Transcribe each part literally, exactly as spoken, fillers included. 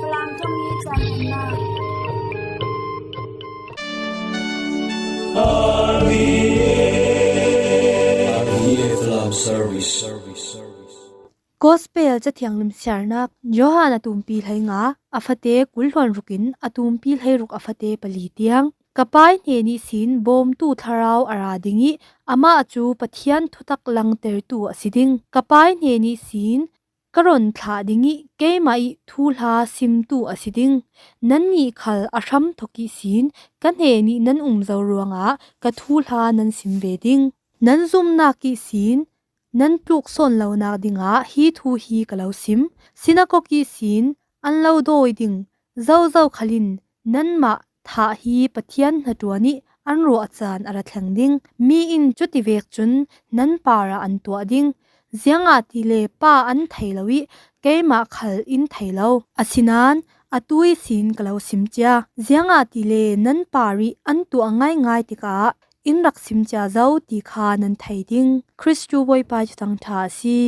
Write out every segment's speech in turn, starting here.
Falam Thawngni Caan Nunnak. Gospel Cathiang Limsiarnak. Johan a tumpi hleinga, a fate kul hluan rukin a tumpi hleiruk a fate pali tiang. Ka Pai hnen ihsin bawmtu thlarau a ra ding ih, amah cu Pathian thutak langtertu a si ding. Ka Pai hnen ihsin ka ron thlah ding ih, keimah ih thuhla simtu a si ding. Nannih khal a hram thok ihsin ka hnen ih nan um zo ruangah ka thuhla nan sim ve ding. Nan zumnak ihsin nan tluk sawn lonak dingah hi thu hi ka lo sim. Sinakok ihsin an lo dawi ding zozo khal in nanmah thah hi Pathian hnaṭuan ih an ruah caan a ra thleng ding. Mi in cuti vek cun nan parah an tuah ding. Ziangahtile Pa an thei lo ih keimah khal in thei lo. Asinain atu ihsin ka lo sim cia. Ziangahtile nan parih an tuah ngaingai tikah in rak sim cia zo ti kha nan thei ding. Khristu Bawipa cu thangṭha a si.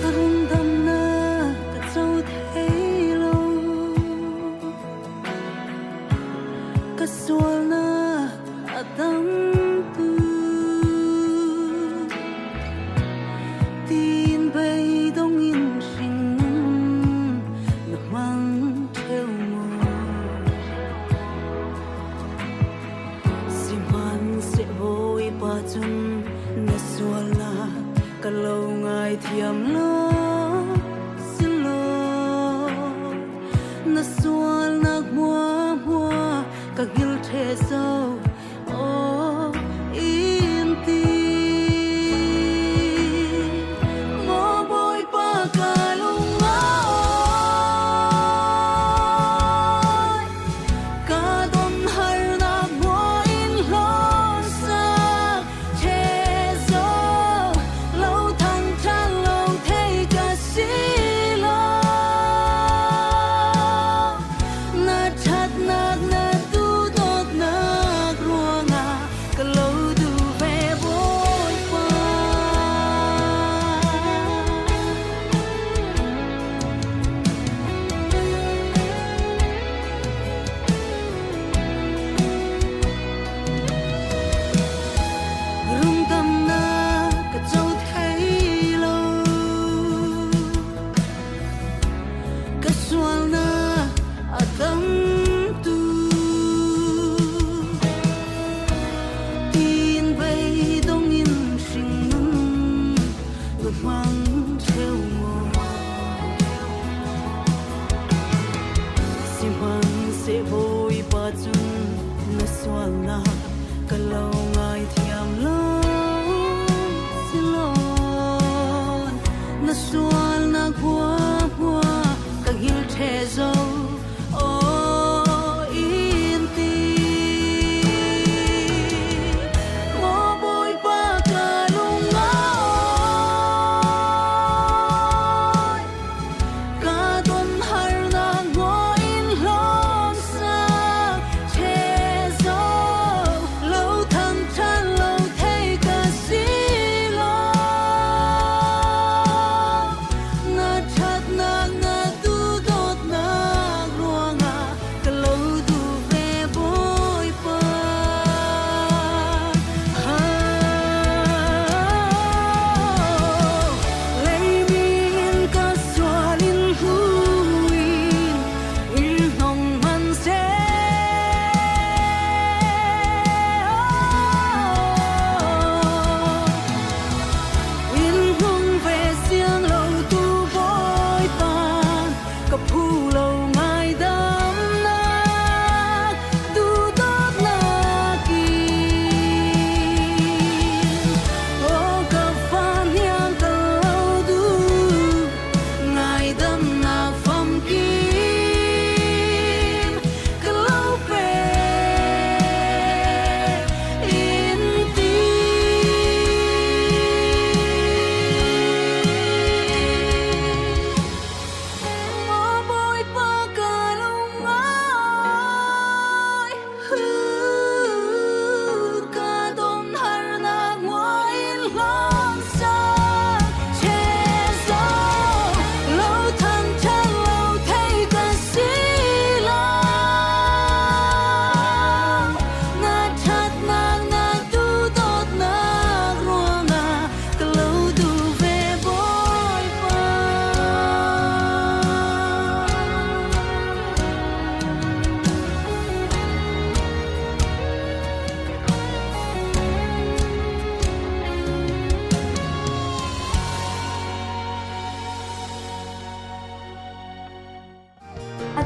Ka rundamnak ka co thei lo, ka sualnak a tam tu, tin beidong in hringnun na hmang ṭheu maw? Sihmanhseh Bawipa cun na sualnak ka lo ngaithiam lo si law, na sualnak hmuahhmuah ka hngilh ṭheh zo aw in ti. Maw Bawipa ka lung aw, ka donharnak hmuah in hlawnsak ṭheh zo, lo thangṭhat lo thei ka si lo. Na ṭhatnak na duhdawtnak ruangah ka lo duh ve Bawipa. Rundamnak ka co thei lo, ka sualnak a tam tu, tin beidong in hringnun ka hmang ṭheu maw? Sihmanhseh Bawipa cun na sualnak ka lo ngaithiam lo si law, na sualnak hmuahhmuah ka hngilh ṭheh zo aw in ti. Maw Bawipa ka lung aw, ka donharnak hmuah in hlawnsak ṭheh zo, lo thangṭhat lo thei ka si lo. Na ṭhatnak na duhdawtnak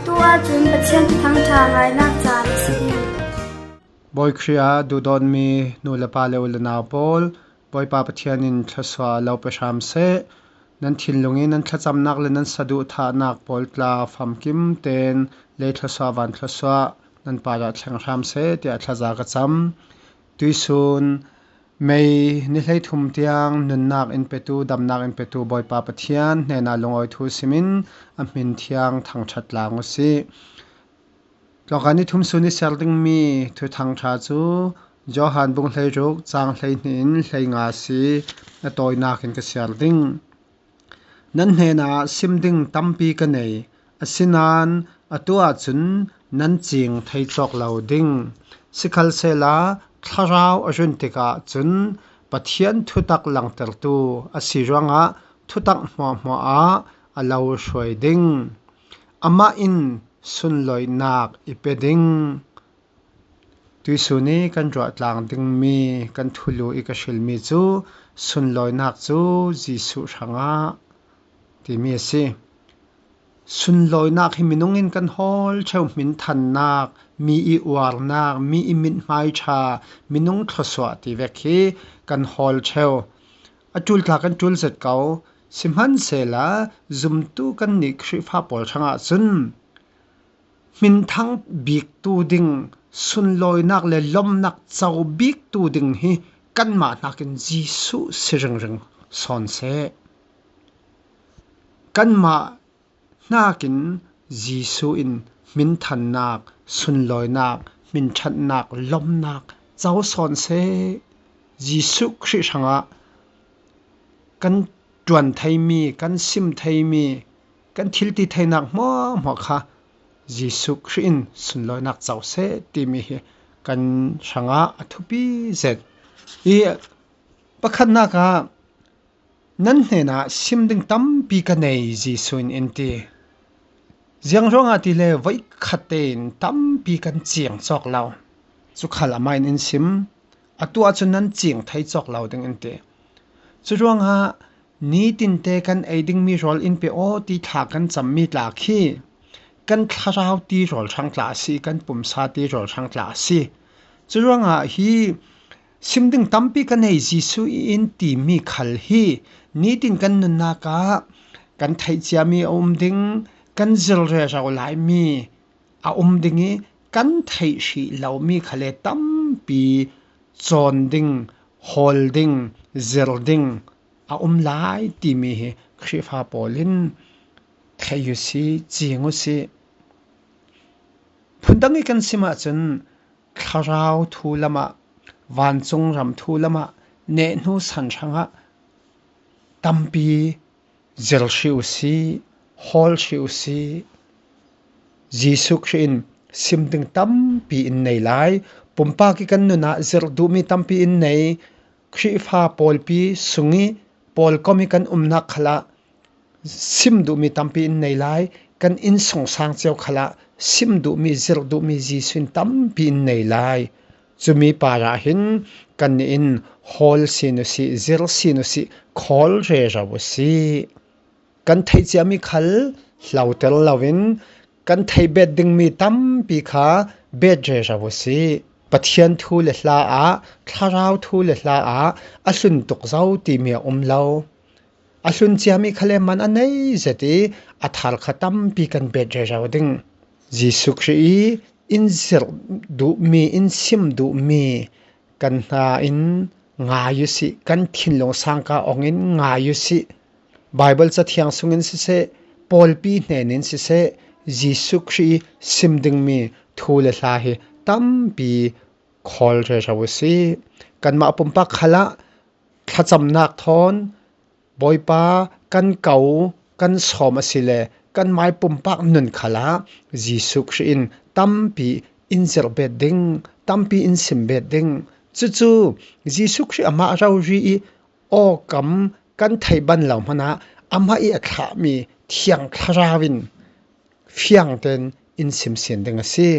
Tu ahcun Pathian thuthang ṭha ngainak caan a si ding. Bawi Khrih ah duhdawtmi nu le pa le u le nau pawl, Bawipa Pathian in thluasuah lo pe hram seh. Nan thinlung in nan thlacamnak le nan saduhthahnak pawl tla famkim tein lei thluasuah, van thluasuah nan parah thleng hram seh, tiah thlaza ka cam. Tuihsun May ni hleithum tiang nunnak in petu, damnak in petu Bawipa Pathian hnenah lungawi thu simin a hmin thiang thangṭhat tlang u sih. Tlawngkai ni thum sun i siar dingmi thuthang ṭha cu Johan bung hleiruk cang hleihnih in hleinga a si. A tawinak in ka siar ding. Nan hnenah sim ding tampi ka nei, asinain atu ahcun nan cing thei cawk lo ding. Sikhalsehla thlarau a run tikah cun Pathian thutak langtertu a si ruangah thutak hmuahhmuah ah a lo hruai ding. Amah in sunlawinak i pe ding. Tuihsun i kan ruah tlang dingmi kan thulu i ka hrilmi cu sunlawinak cu Jesuh hrangah timi a si. Sunlawinak hi minung in kan hawl ṭheu, hminthannak, mi i uarnak, mi i mithmai ṭha, minung thluasuah ti vek hi kan hawl ṭheu. A ṭul tla kan ṭul zet ko. Sihmanhsehla zumtu kannih Khrihfa pawl hrangah cun hminthang biktu ding, sunlawinak le lawmhnak co biktu ding hi kanmah hnakin Jesuh si ringring sawn seh. Kanmah hnakin Jesuh in hminthannak, sunlawinak, hminṭhatnak, lawmhnak co sawn seh. Jesuh Khrih hrangah kan ṭuan theimi, kan sim theimi, kan thil ti theinak hmuahhmuah kha Jesuh Khrih in sunlawinak co seh timi hi kan hrangah a thupi zet. I pakhatnak ah, nan hnenah sim ding tampi ka nei, Jesuh in in ti. Ziang ruangah tile voikhat tein tampi kan cing cawk lo. Cu khal amah in in sim. Atu ahcun nan cing thei cawk lo ding in ti. Cu ruangah nitinte kan ei dingmi rawl in pe aw ti thla kan cammi tla khi kan thlarau ti rawl hrang tla a si, kan pumsa ti rawl hrang tla a si. Cu ruangah hi sim ding tampi ka nei, Jesuh in timi khal hi nitin kan nunnak ah kan theih ciami a um ding, kan zir rero laimi a um ding i kan theih hrih lomi khal le tampi cawn ding, hawl ding, zir ding a um lai timi hi Khrihfa pawl in theih u sih, cing u sih. Phundang i kan sim ahcun thlarau thu lamah, vancung ram thu lamah, nehhnu san hrangah tampi zir hrih u sih, hawl hrih u sih. Jesuh Khrih in sim ding tampi in nei lai. Pumpak i kan nunah zir duhmi tampi in nei. Khrihfa pawlpi sung i pawlkom i kan umnak khalah sim duhmi tampi in nei lai. Kan innsungsang cio khalah sim duhmi, zir duhmi Jesuh in tampi in nei lai. Cumi parah hin kannih in hawl sin u sih, zir sin u sih, khawl rero u sih. Kan theih ciami khal hloter loin kan theih bet dingmi tampi kha bet rero u sih. Pathian thu le hla ah, thlarau thu le hla ah a hlun tuk zo timi a um lo. A hlun ciami khal le man a nei zet i a thar kha tampi kan bet rero ding. Jesuh Khrih i in zirh duhmi, in sim duhmi kan hna in ngai u sih, kan thinlung sangka ong in ngai u sih. Baibal Cathiang sungin siseh, pawlpi hnen in siseh, Jesuh Khrih i sim dingmi thu le hla hi tampi khawl rero u sih. Kanmah pumpak khalah thlacamnak thawn Bawipa kan ko, kan sawm a si le kan mai pumpak nun khalah Jesuh Khrih in tampi in zirh bet ding, tampi in sim bet ding. Cucu Jesuh Khrih amah rori i awkam kan theih ban lo hmanah amah i a thlahmi Thiang Thlarau in fiang tein in simsin ding a si.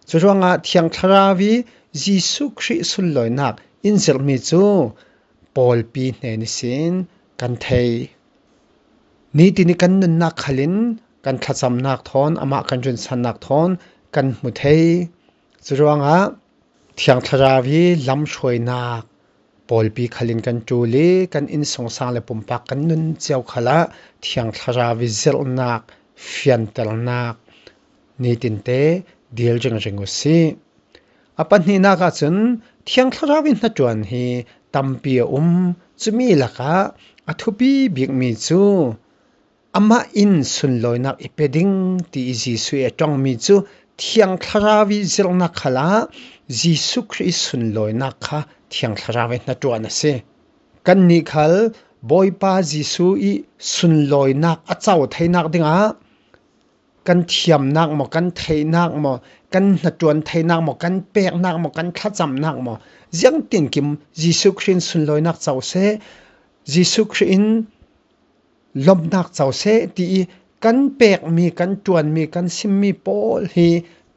Curuangah Thiang Thlarau i Jesuh Khrih sunlawinak in zirhmi cu pawlpi hnen ihsin kan thei. Nitin i kan nunnak khalin kan thlacamnak thawn, amah kan rinsannak thawn kan hmu thei. Curuangah Thiang Thlarau i lamhruainak pawlpi khalin kan ṭul i kan innsungsang le pumpak kan nun cio khalah Thiang Thlarau i zirhnak, fianternak nitinte dil ringring u sih. A pahnihnak ahcun Thiang Thlarau i hnaṭuan hi tampi a um. Cumi lakah a thupi bikmi cu amah in sunlawinak i pe ding ti i Jesuh i a ṭongmi cu Thiang Thlarau i zirhnak khalah Jesuh Khrih i sunlawinak kha Thiang Thlarau i hnaṭuan a si. Kannih khal Bawipa Jesuh i sunlawinak a co theinak dingah kan thiamnak maw, kan theihnak maw, kan hnaṭuan theinak maw, kan peknak maw, kan thlacamnak maw, ziangtinkim Jesuh Khrih in sunlawinak co seh, Jesuh Khrih in lawmhnak co seh ti i kan pekmi, kan ṭuanmi, kan simmi pawl hi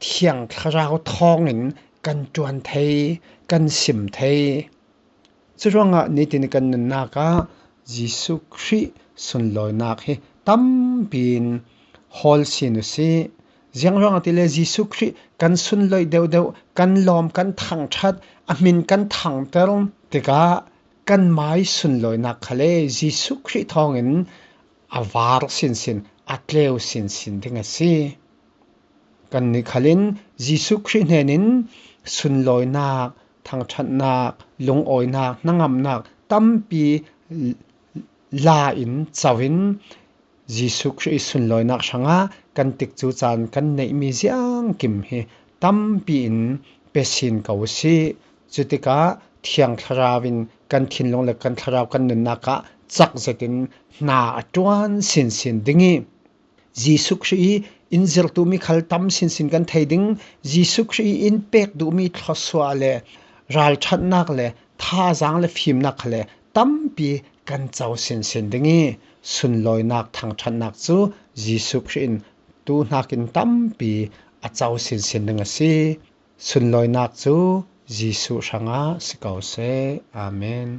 Thiang Thlarau thawngin kan ṭuan thei, kan sim thei. Curuangah nitin kan nunnak ah Jesuh Khrih sunlawinak hi tampi in hawl sin u sih. Ziangruangah tile Jesuh Khrih kan sunlawih deuhdeuh, kan lawm, kan thangṭhat, a hmin kan thangter tikah kanmai sunlawinak khal le Jesuh Khrih thawngin a var sinsin, a tleu sinsin ding a si. Kannih khalin Jesuh Khrih hnenin sunlawinak, thangṭhatnak, lungawinak, hnangamnak tampi la in co in Jesuh Khrih i sunlawinak hrangah kan tikcu caan kan neihmi ziangkim hi tampi in pe sin ko u sih. Cutikah Thiang Thlarau in kan thinlung le kan thlarau kan nunnak ah cak zetin hna a ṭuan sinsin ding i Jesuh Khrih i in zirh duhmi khal tam sinsin kan thei ding. Jesuh Khrih i in pek duhmi thluasuah le ralṭhatnak le thazaang le fimnak khal le tampi kan co sinsin ding i sunlawinak thangṭhatnak cu Jesuh Khrih in tu hnakin tampi a co sinsin ding a si. Sunlawinak cu Jesuh hrangah si ko seh. Amen.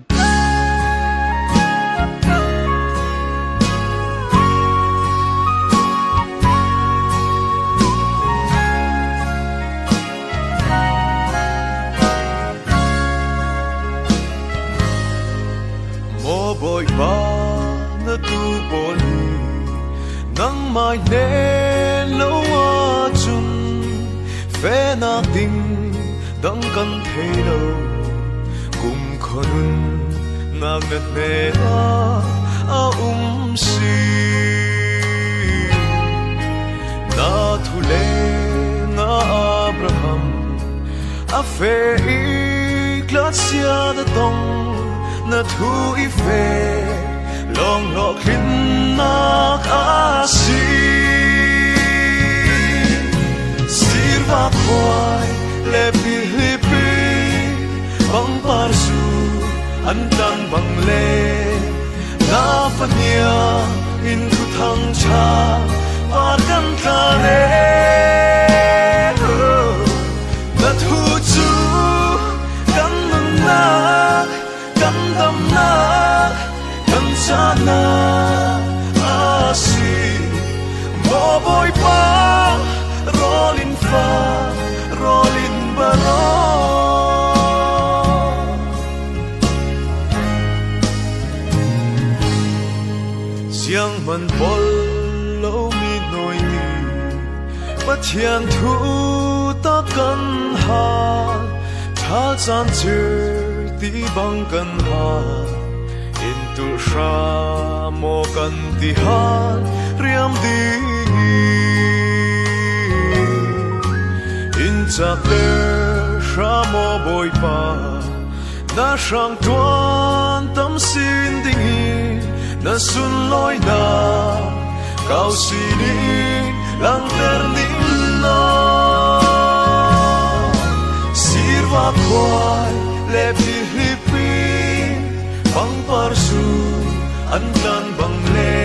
Maw Bawipa, na tu pawl hi nangmai hnen lo ahcun fehnak ding dang kan thei lo. Kumkhua nunnak na hnenah a um si. Na thu lengah Abraham a feh i tlatsia na tong, na thu i feh lawnglawh tlinnak a si. Sirva khuai le pilhlipi bangpar zu an tlan bang le na fahniang in thuthang ṭha par kan tla le. Na thu cu kan nunnak, kan damnak, kan cahnak a si. Maw Bawipa, rawl in fa, rawl in baraw. Zianghman pawl lomi hnawi nih Pathian thu tak kan hal, thalcaan cir ti bang kan hal, in tulh hra maw kan ti hal, riam ding in cakter hra maw Bawipa. Na hrang ṭuan tam sin ding i na sunlawinak kau sinin langter ning law. Sirva khuai le pilhlipi bangpar zu an tlan bang le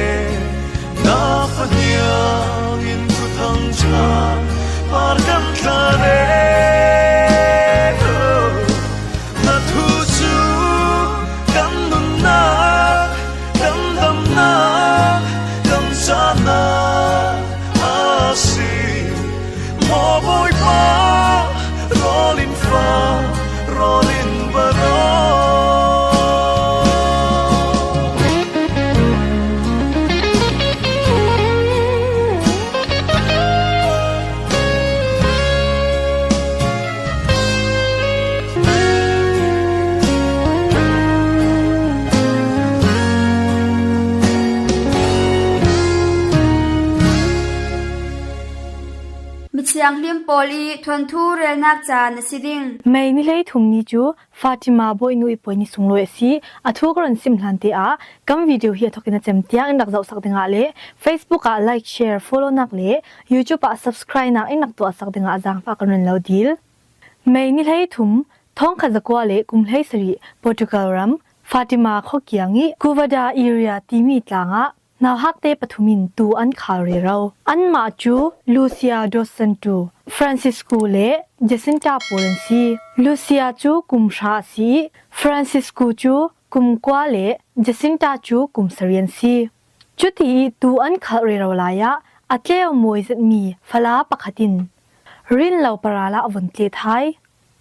na fahniang in thuthang ṭha par kan tla le. Na thu cu kan nunnak, kan damnak, kan cahnak Thianghlim pawl i thuanthu relnak caan a si ding. May ni hleithum ni cu Fatima Bawinu i puai ni sunglawi a si. A thu ka run sim hlan te ah kan video hi a thokin a cem tiang in rak zohsak dingah le Facebook ah like, share, follow nak le YouTube ah subscribe nak in rak tuahsak dingah zaangfah kan run lo dil. May ni hleithum, thawngkhat zakua le kum hleisarih, Portugal ram, Fatima khuakiang i Cuvada Iria timi tlangah nauhakte pathum in tuu an khal rero. Anmah cu Lucia dos Santos, Francisco le Jacinta pawl an si. Lucia cu kum hra a si i Francisco cu kum kua le Jacinta cu kum sarih an si. Cuti i tuu an khalh rero lai ah a tleu mawi zetmi fala pakhat in rin lo paral ah a vun tlet hai.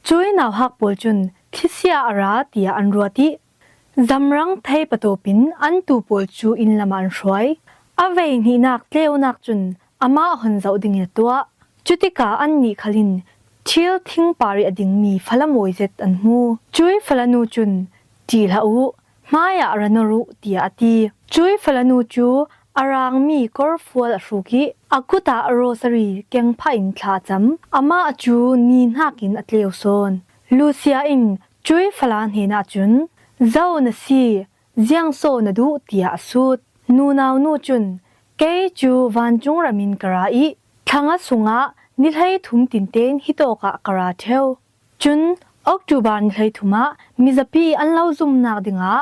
Cuih nauhak pawl cun thlisia a ra tiah an ruat i zamrang thei patawp in an tuu pawl cu inn lam ah an hruai. A vei hnihnak tleunak cun amah hon zoh ding in a tuah. Cutikah annih khal in thil thing par i a dingmi fala mawi zet an hmu. Cuih falanu cun, "Ṭih hlah u, hmaiah ra nor u," tiah a ti. Cuih falanu cu a rangmi korfual a hruk i a kut ah rosary keng phah in thla a cam. Amah cu ni hnakin a tleu sawn. Lucia in cuih fala hnenah cun, "Zo na si, ziang so na duh?" tiah a sut. Nunau nu cun, "Kei cu vancung ram in ka ra i thlanga sungah ni hleithum tinten hitawk ah ka ra ṭheu. Cun October ni hleithum ah mizapi an lo zumnak dingah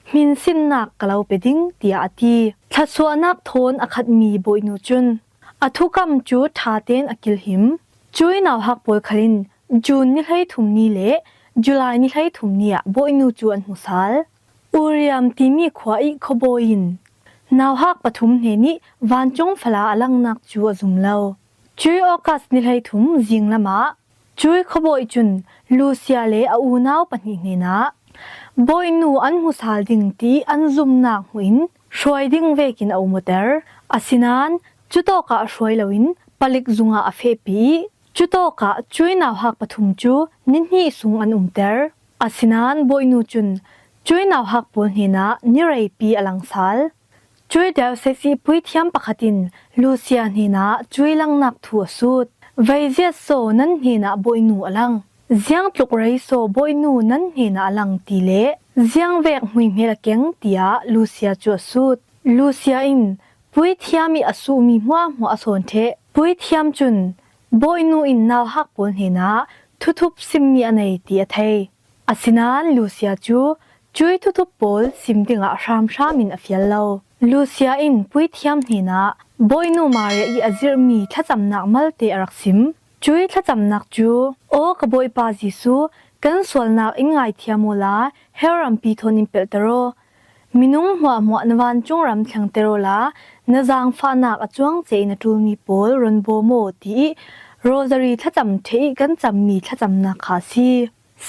hminsinnak ka lo pe ding," tiah a ti. Thluasuahnak thawn a khatmi Bawinu cun a thukam cu ṭha tein a kilhim. Cuih nauhak pawl khal in June ni hleithum ni le July ni hleithum ni ah Bawinu cu an hmu sal. Uriam timi khua i khuabawi in nauhak pathum hnen i vancung fala a langnak cu a zum lo. Cuih August ni hleithum zinglam ah cuih khuabawi cun Lucia le a unau pahnih hnenah Bawinu an hmu sal ding ti an zumnak hmuh in hruai ding vekin a um awter. Asinain cutawkah hruai loin palik zungah a fehpi i cutawkah cuih nauhak pathum cu ni hnih sung an umter. Asinain Bawinu cun cuih nauhak pawl hnenah ni reipi a lang sal. Cuih diocese i puithiam pakhat in Lucia hnenah cuih langnak thu a sut. "Vei ziat so nan hnenah Bawinu a lang? Ziang tluk rei so Bawinu nan hnenah a lang?" ti le, "Ziang vek hmuihmel a keng?" tiah Lucia cu a sut. Lucia in puithiam i a suhmi hmuahhmuah a sawn ṭheh. Puithiam cun Bawinu in nauhak pawl hnenah thuthup simmi a nei ti a thei. Asinain Lucia cu cuih thuthup pawl sim dingah hramhram in a fial lo. Lucia in puithiam hnenah Bawinu Maria i a zirhmi thlacamnak malte a rak sim. Cuih thlacamnak cu, "Aw ka Bawipa Jesuh, kan sualnak in ngaithiam awla hell rampi thawn in pelhter aw. Minung hmuahhmuah na vancung ram thlengter awla na zaangfahnak a cuangce in a ṭulmi pawl rawn bawm aw," ti i rosary thlacam ṭheh i kan cammi thlacamnak kha a si.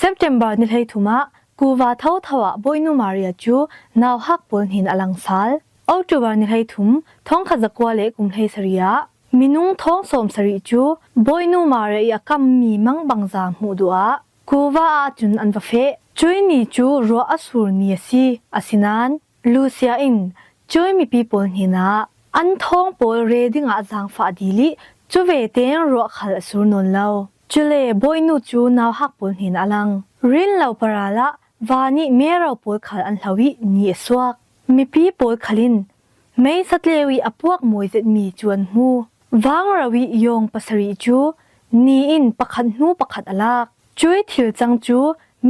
September ni hleithum ah kuva thotho ah Bawinu Maria cu nauhak pawl hnen a lang sal. October ni hleithum, thawngkhat zakua le kum hleisarih ah minung thawng sawm sarih cu Bawinu Maria i a kammi mangbangza hmuh duh ah kuva ah cun an va feh. Cuih ni cu ruah a sur ni a si. Asinain Lucia in cuih mipi pawl hnenah an thawng pawl re dingah zaangfah dil i cu ve tein ruah khal a sur nawn lo. Cule Bawinu cu nauhak pawl hnen a lang. Rin lo paral ah van i mero pawl khal an hlo i ni a suak. Mipi pawl khal in meisa tleu i a puak mawi zetmi cu an hmu. Vangro i yawng pasarih cu ni in pakhat hnu pakhat a lak. Cuih thil cang cu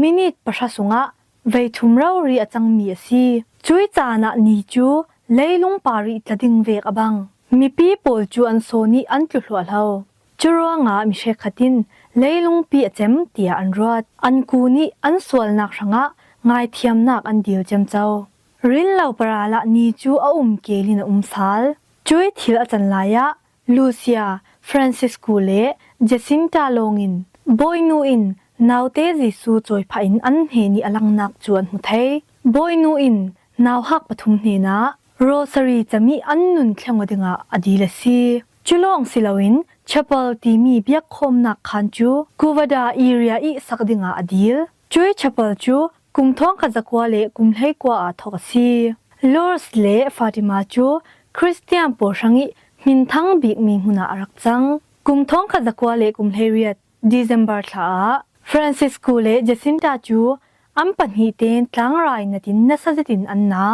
minit pahra sungah vei thum rori a cangmi a si. Cuih caan ah ni cu leilung parih tla ding vek a bang. Mipi pawl cu an sawn i an tlu hluahhlo. Curuangah mi hrekkhat in leilungpi a cem tiah an ruat. An kun i an sualnak hrangah ngaithiamnak an dil ciamco. Rin lo paral ah ni cu a um kel in a um sal. Cuih thil a can lai ah Lucia, Francisco le Jacinta lawngin Bawinu in naute Jesuh cawiphah in an hnen i a langnak cu an hmu thei. Bawinu in nauhak pathum hnenah rosary cam i an nun thleng aw dingah a dil a si. Cu lawng si loin chapel timi biakkhawmnak khaan cu Cuvada area i sak dingah a dil. Cuih chapel cu kum thawngkhat zakua le kum hleikua ah thawk a si. Lourdes le Fatima cu Khristian pawl hrang i hminthang bikmi hmun ah a rak cang. Kum thawngkhat zakua le kum hleiriat December thla ah Francisco le Jacinta cu an pahnih tein tlangrai natin nasa zetin an na.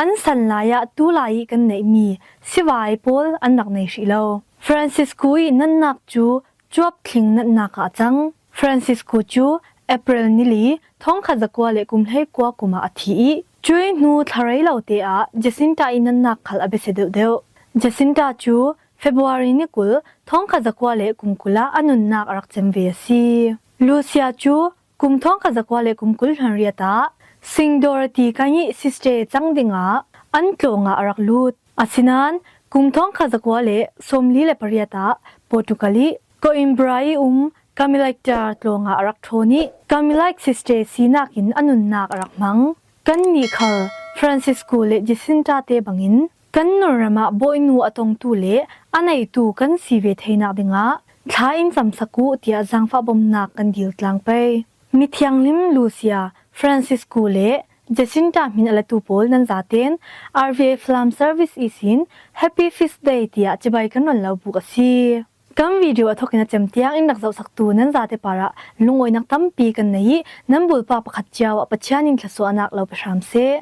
An san lai ah tulai ih kan neihmi sivai pawl an rak nei hrih lo. Francisco ih natnak cu cuap thling natnak ah a cang. Francisco cu April ni li thawngkhat zakua le kum hleikua kum ah a thi ih cuih hnu thlarei lo te ah Jacinta ih natnak khal a biasia deuhdeuh. Jacinta cu February ni kul thawngkhat zakua le kum kul ah a nunnak a rak cem ve a si. Lucia cu kum thawngkhat zakua le kum kul hluan riat ah Sing Dorothy kan ih sister cang dingah an tlawng ah a rak lut. Asinain kum thawngkhat zakua le sawmli le pariat ah Portugal ih Coimbra ih um Carmelite tlawng ah a rak ṭhawn ih Carmelite sister sinak in a nunnak a rak hmang. Kannih khal Francisco le Jacinta te bangin kan nunram ah bawinu a tongtu le a neitu kan si ve theinak dingah thla in camsak uh tiah zaangfah bomnak kan dil tlang pei. Mithianghlim Lucia, Francisco le Jacinta hmin a latu pawl nan zaten R V A Film Service ihsin Happy Feast Day tiah cibai kan run lo buk a si. Kan video a thawkin a cem tiang in rak zohsaktu nan zate parah lungawinak tampi kan nei ih nan bulpak pakhat cio ah Pathian in thluasuahnak lo pe hram seh.